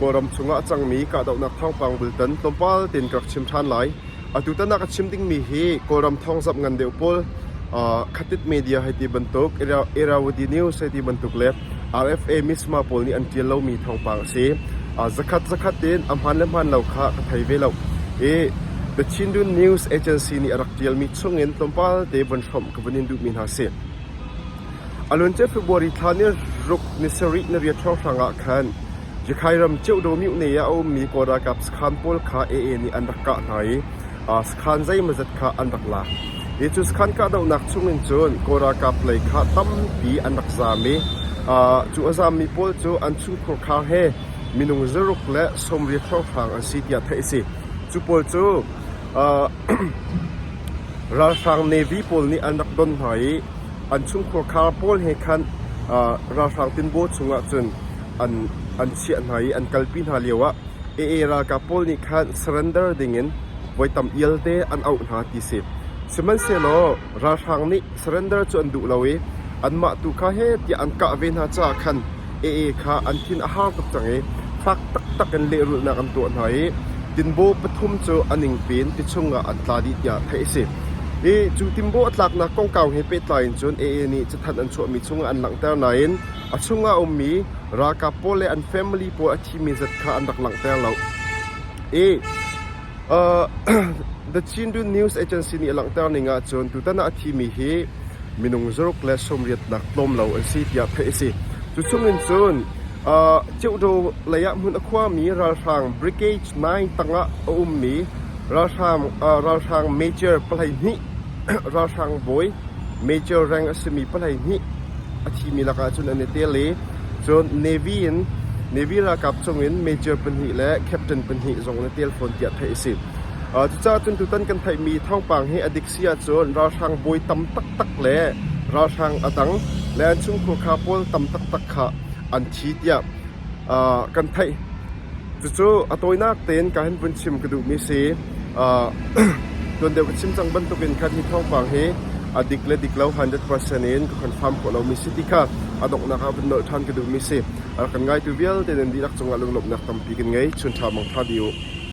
Kawlram chungah a cangmi kahdohnak thawngpang bultan tlawmpal tein ka rak chim ṭhan lai. Atutan ah ka chim dingmi hi Kawlram thawngzamh ngan deuh pawl Khatit Media hei ti bantuk, Irrawaddy News hei ti bantuk le RFA Misma pawl nih an ṭial lomi thawngpang a si. Zakhat zakhat in a hmaan le hmaan lo kha ka thei ve lo. I The Chindwin News Agency nih a rak ṭialmi chungin tlawmpal te vun hrawmh ka vun in duhmi hna si. A luancia February thla ni ruk ni sarih ni riat hrawnghrang ah khan Jakhai ram Ceuhdaw myone ah a ummi Kawl ralkap sakhan pawl kha AA nih an rak kah hna i sakhan zeimawzat kha an rak lak. Hi cu sakhan kahdohnak chungin cun Kawl ralkap lei kha tampi an rak zaam i cu a zaammi pawl cu an chungkhur khar he minung zaruk le 80 hrawnghrang an si tiah theih a si. Cu pawl cu Ralhrang Navy pawl nih an rak don hna i an chungkhur khar pawl he khan ralhrang tinbaw chungah cun an an chiah hna i an kalpi hna lioah AA ralkap pawl nih khan surrender dingin voi tam ialte an auh hna ti si. Sihmanhsehlaw ralhrang nih surrender cu an duh lo i anmah tu kha he tiah an kah ve hna caah khan AA kha an thin a har tuk cang i fak taktak in lehrulhnak an tuah hna i tinbaw pathum cu a ningpi in ti chungah an tla dih tiah theih a si. I cu tinbaw a tlaknak kongkau he pehtlai in cun AA nih cathanh an chuahmi chungah an langhter nain a chungah a ummi ralkap pawl le an family pawl a thimi zat kha an rak langhter lo. I The Chindwin News Agency nih a langhter ning ahcun tutan ah a thimi hi minung zaruk le sawmriatnak tlawm lo an si tiah theih a si. Cu chungin cun Ceuhdaw lei ah hmun a khuami ralhrang Brigade 9 tangah a ummi ralhrang ralhrang major 12 ralhrang bawi major rank a simi 12 a thimi lakah cun an i tel i cun Navy in Navy ralkap chungin major pahnih le captain pahnih zong an i tel fawn tiah theih a si. Cucaah cun tutan kan theihmi thawngpang hi a dik si ahcun ralhrang bawi tam taktak le ralhrang a dang le an chungkhur kha pawl tam taktak kha an thi tiah kan theih. Cucu a tawinak tein ka hin vun chim ka duhmi si. Tuan deuh ka chim cang bantukin khan hi thawngpang hi a dik le dik lo 100% in ka confirm khawh lomi si ti kha a donghnak ah vun nolh ṭhan ka duhmi si. A rak kan ngaitu vialte nan dihlak cungah lunglawmhnak tampi kan ngei. Chun ṭha mang ṭha dih u.